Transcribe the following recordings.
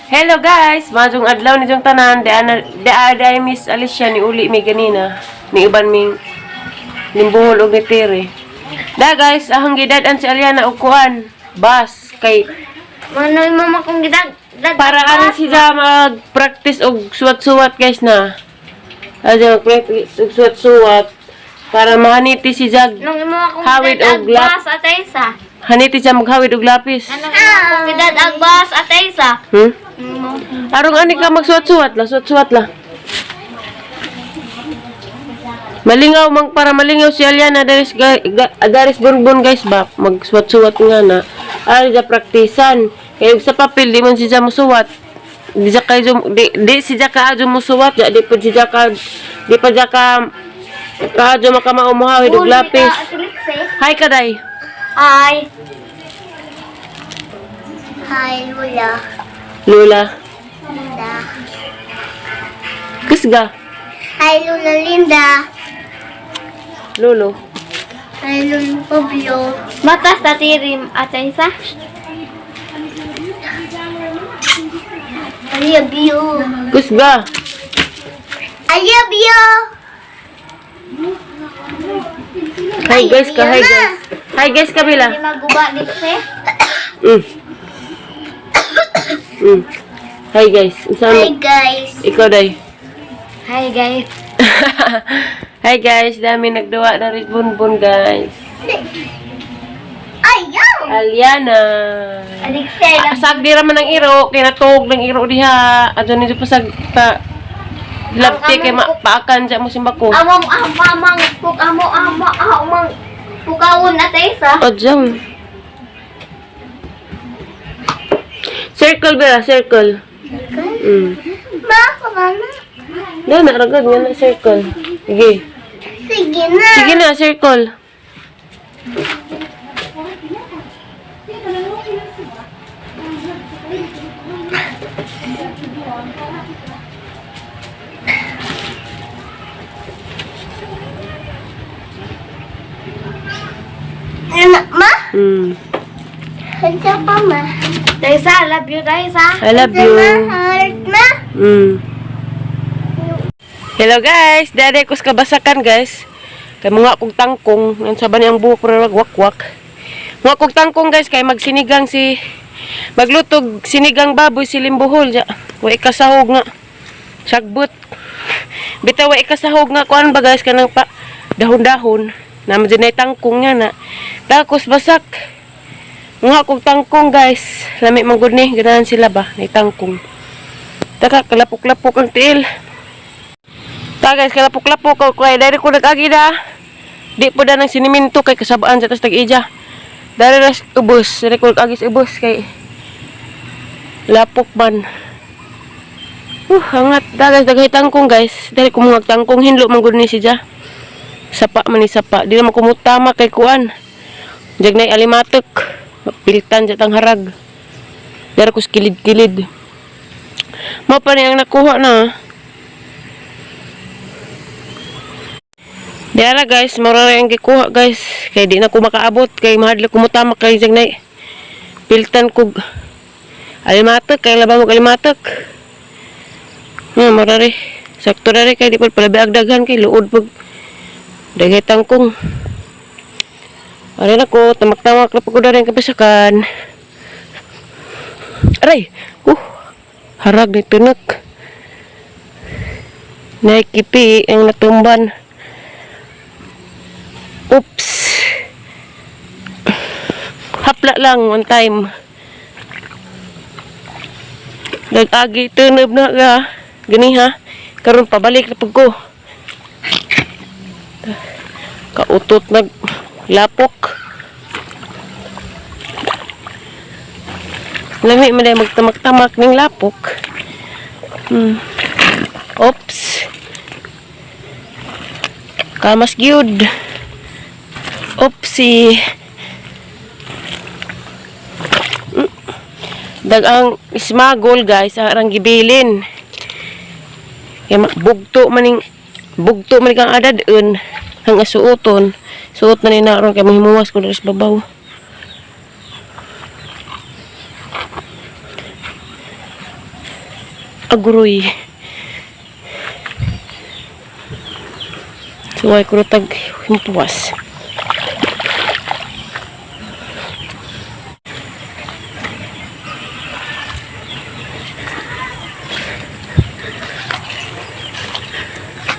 Hello guys, maayong adlaw ni jong tanan. Di ana di di Miss Alicia ni uli mi ganina. Ni uban ming nimbuhol og ni Tere. Da guys, ahong gidad-an si Aliana og kuan. Bus kay Manoy mama kong gidag. Dag para ano siya mag-practice og suwat-suwat guys na. Ano mag-practice og suwat-suwat para mahaniti si Jag. Nung imo akong Hawid gidad og lap. bus atay sa. Haniti siya maghawid og lapis. Anong imo akong gidad ag bus atay sa. Hmm? Mo. Arong ani ka magsuwat-suwat la, suwat-suwat la. Malingaw mang para malingaw si Aliana daris ga, ga, daris bonbon guys ba magsuwat-suwat nga na. Ari ja praktisan. Kay sa papel di man siya musuwat. Di siya kay di, di siya kaadyo musuwat, ja, di pa siya ka di pa siya ka kaadyo makamao muhawid og lapis. Hi kaday. Hi. Hi, Lula. Lula. Linda. Kusga. Hi, Lula Linda. Lolo. Hi, Lolo Pablo. Matas ta tirim atay sa. I love you. Kusga. I love you. Hi guys ka, hi guys. Hi guys kabila. Hindi maguba dito eh. Hi guys. Unsa Hi mo? guys. Ikaw day. Hi guys. Hi guys, dami nagduwa na rin bonbon guys. Ayaw! Aliana. Alexel. Asag di raman ang iro, kay natuog ng iro diha. Adto nito pasag pa hilabti kay paakan sa mo simbako. Among amang puk amo amo amang pukawon atay sa. Odyang. Circle ba? Circle. Ma, kumana. Na, naragad nga na circle. Sige. Sige na. Sige na, circle. Anak, ma? Hansa pa, ma. Taysa, love you, Taysa. I love you. Heart, ma. Hello guys, dade ko sa kabasakan guys. Kay mga kog tangkong, yan sa ba niyang buhok pero wakwak. Mga kog tangkong guys kay magsinigang si maglutog sinigang baboy si Limbuhol ja. Wa ikasahog nga. Sagbot. Bitaw wa ikasahog nga kuan ba guys kanang pa dahon-dahon. Naman din ay tangkong nga na. Tapos basak. Mga kog tangkong guys. Lami man gud ni ganahan sila ba nay tangkong. Taka kalapok-lapok ang tiil. Ta guys, kalapok-lapok ko kay diri ko nag-agi da. Di po da ng siniminto kay kasabaan sa tas tag-ija. Dari ras ubos, diri ko nag-agi sa ubos kay lapok man. Hangat da guys, daghay tangkong guys. Diri ko mga tangkong hinlo man gud ni siya. Sapa man ni sapa. Di na makumutama kay kuan. Jag nay alimatok. Piltan sa tang harag. Diri ko sa kilid-kilid. Mao pa ni ang nakuha na. Diara guys, mura na yung gikuha guys. Kay di na ko makaabot kay mahadlok ko mutama kay jag nay. Piltan kog alimatok kay laban mo alimatok. Nga mura ri. Sakto ra ri kay di pa palabi daghan kay luod pag daghay tangkong. Ari na ko tamak-tamak na pag ko dari ang kapisakan. Aray. Harag ni tunok. Naikipi ang natumban. Oops. Hapla lang one time. Nag-agi tunob na ga. Gani ha. Karon pabalik na pag ko. Kautot nag lapok. Lami man day magtamak-tamak ning lapok. Oops. Kamas gyud. Oopsie. Dagang smagol guys, arang gibilin. Kaya bugto maning bugto man kang adadun ang asuoton. Suot na ni naron kay mahimuwas ko diri sa babaw. Agroy. Suway ko na tag himpuas.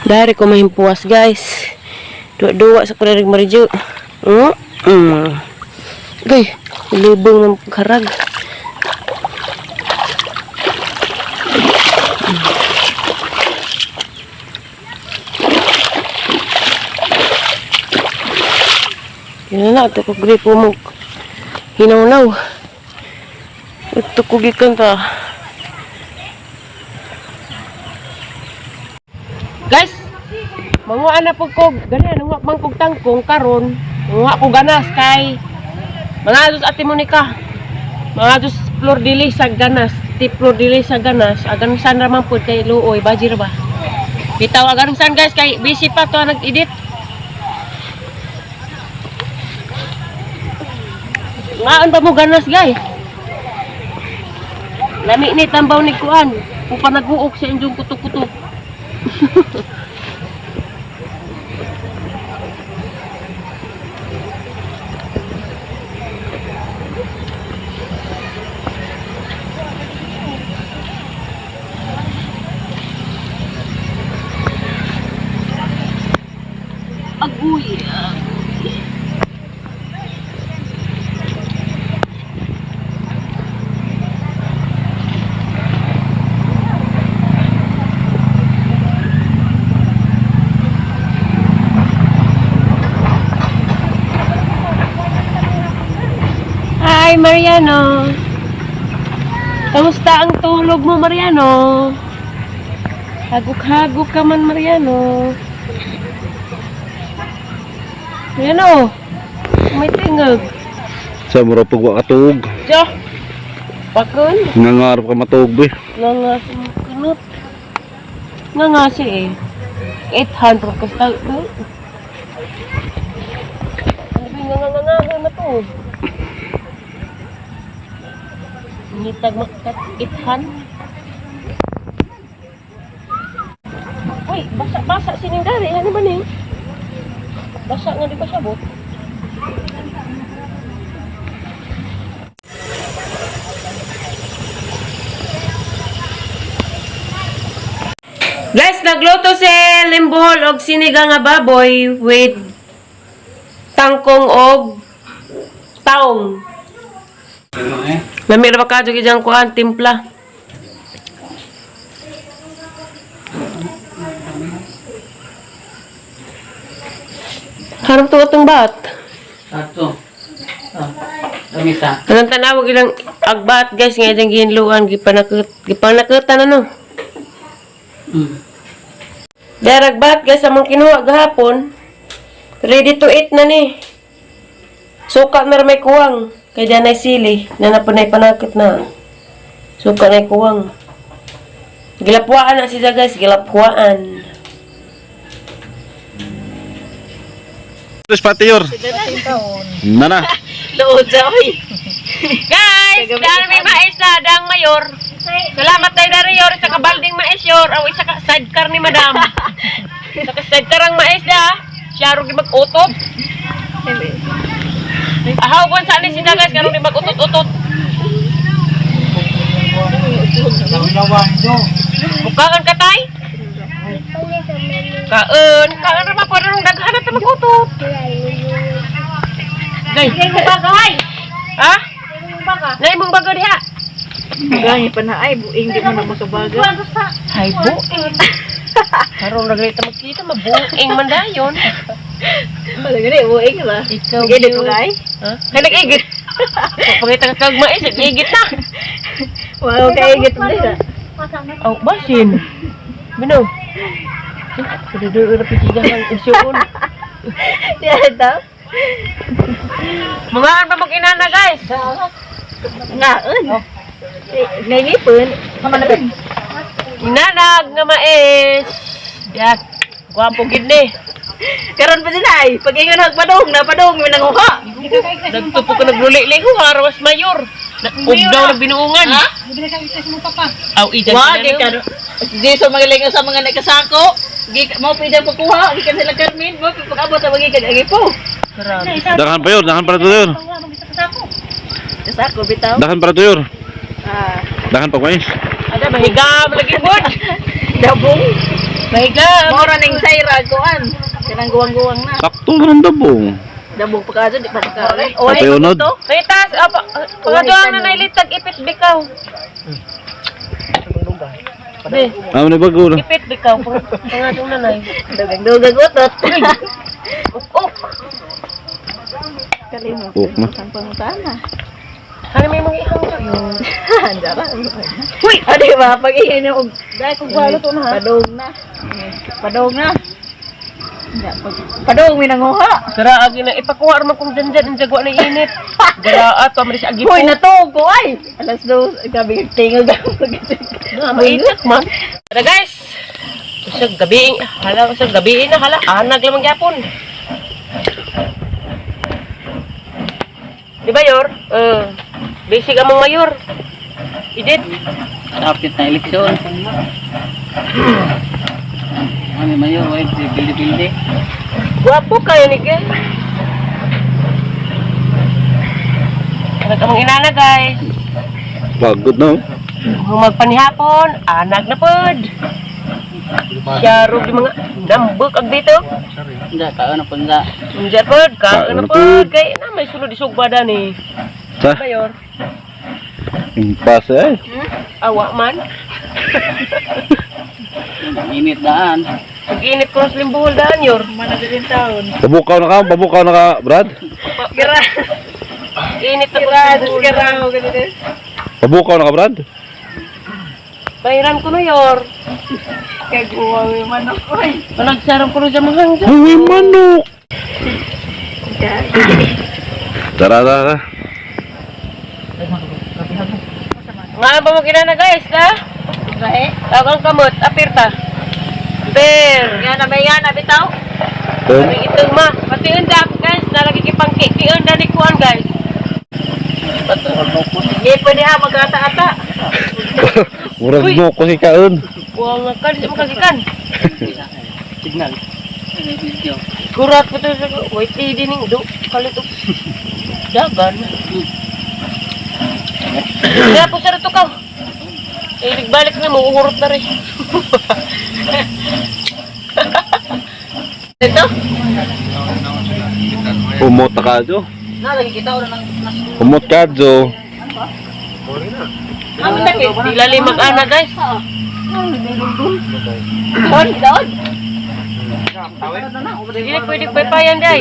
Dari ko mahimpuas, guys. Duwa-duwa sa kulirig maridyo. Gay, libong ng karag. Yun na, ito ko gripo mo. Hinawnaw. Ito ko gikan ta. Guys, manguha na po ko, ganyan, nanguha man kog tangkong karon, manguha ko ganas kay mga dos Ate Monica. Mga dos Flor de Lis sa ganas, ti Flor de Lis sa ganas, agan san ra man pud kay luoy, bajir ba. Bitaw agan san, guys, kay busy pa to nag-edit. Ngaon pa mo ganas, guys? Lami ni tambaw ni kuan. Upa nag-uok sa inyong kutok-kutok. Agoy. Hi, Mariano. Kamusta ang tulog mo, Mariano? Hagok-hagok ka man, Mariano. Mariano, may tingog. Sa mura pag wa katuog. Jo, bakon. Nangarap ka matuog be. Nga nga, kanot. Nga nga siya eh. 800 ka sa. Ano ba yung nga nga nga nga matuod? Ngitag makat 800. Uy, basa-basa sining dari. Ano ba ni? Basa nga di ba sabot? Guys, nagluto si Limbohol og sinigang nga baboy with tangkong og taong. Lami ra ba kadyo gid ang kuan timpla. Harap to atong bat. Ato. Ah, lamisa. Anong tanawag ilang agbat, guys, nga diyang gihinluan gipanakut gipanakutan ano. Derag bat, guys, among kinuha gahapon. Ready to eat na ni. Suka na ra may kuwang. Kay dyan ay sili. Na na panakit na. Suka na kuwang. Gilapwaan na siya, guys. Gilapwaan. Terus patiyor. Nana. Lood sa oy. Guys, dahil may mais na dang mayor. Salamat tayo na yor sa kabalding mais yor. Aw isa ka sidecar ni madam. Isa ka sidecar ang mais na. Siya ro mag-utot. Ahaw kon sa ni siya, guys, karon di mag-utot-utot. Bukaan ka tay? Kaon, kaon ra pa pwede rong daghan na ta mag-utot. Day, ha? Nay mong baga diha. Gani pa na ay buing di mo na makabaga. Ay, buing. Karon ra ta magkita, mabuing man dayon. Wala gani buing ba. Ikaw, Gidit mo kay? Ha? Kay nag-igit. Pagkita ka kag mais, nag-igit na. Wow, kay igit mo dito. Oh, basin. Bino. Kudu ra pitigan ang isyon. Diyan daw. Mga pa mag-inana, guys. Ngaon. Ngayon Kaman na Inanag nga mais. Yan. Gwapo gid ni. Karon pa din ay, pag ingon hag padung na padung mi nanguha. Nagtupo ko nagluli-ligo, harawas mayor. Ugdaw na binuungan. Ha? Aw, ijan Wa sila, gi no? ka. Di so magaling sa mga nakasako. Gi mo pidang pagkuha, gikan sila Carmen, mo pag-abot sa magikan agi po. Grabe. Daghan pa yun, daghan para to yun. Kasako bitaw. Daghan para to yun. Ah, Daghan pa mais. Ada mahigam lagi pod. dabong. Mahigam. Mora ning sayra kuan. Kanang guwang-guwang na. Sakto na ng dabong. Dabong pagkaso di pa ka. Patay unod. Kay tas apa pangaduang na nailitag ipit bikaw. Be, Ah, may bago na. ipit bikaw pangadong nanay. Dugang-dugang utot. Uk. Kalimot. Uk na. Ang pangutana. Ano may mga ihang to yun? Andara. Uy! Ah, di ba? Pag iyon og Dahil kung walo to na ha. padong na. Padong na. Padong may nanguha. Dara agi na ipakuha ra man kong janjan ang jagwa na init. Dara ato amri sa agi Hoy, natuog ko ay. 2:00, gabi tingog ako. Na, mainit man. Tara guys. Sa gabi, hala sa gabi na hala anag lamang gyapon. Di ba yor? Basic among mayor. Idit. Kapit na eleksyon. Ano mayo, ay pildi-pildi. Gwapo kayo ni Gel. Anag among inana guys. Pagod na. Oh. Humagpanihapon, anag na pod. Siyarog yung mga nambok ag dito. Hindi, kaon na punla. Unja pod, ka Kaon na na pod pod. kay na may sulod isugba dani. Sa? Mayor, Pasa eh. awa man. Init daan. Pag init ko sa limbuhol daan yor. Managaling taon. Pabukaw na ka, Brad. Gira. Init na ko Gira, sa limbuhol. gira ko ganito. Pabukaw na ka, Brad. Bayaran ko na yor. Kay guwaw yung manok oy. Panagsaram ko na sa mga hanggang. Uy, manok! Tara, tara, tara. Nga ba mo kinana guys, ha? Gahe. Tagang kamot, apirta. Per. Nga na may nga na bitaw. Tara. Kami itong ma. Pati unda ako guys, nalagi kipangki. Tiun dani kuan guys. Hindi pwede ha magata-ata. Murag mo ko si kaon. Buang nga ka, di mo kagikan. Signal. Video. Kurat po to sa wait eh, di ning do kalit og dagan. Kaya po sa to ka. Eh, balik na mo uhurot na rin. Ito. Umot na ka, Jo. Na lagi kita ora nang Umot ka, Jo. Ano takit? Di mag-ana guys. Daon, daon. Dili pwede paypayan day.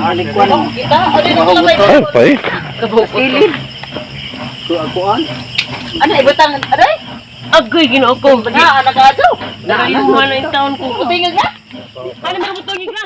Alikwan. Kita, ano yung mga Ay, pa eh. Kabuk. Kuan. Ano ibutang aray? Agoy Ginoo ko. Na anak ato. Nakayuhan na yung taon ko. Tingog na. Ano may butong na?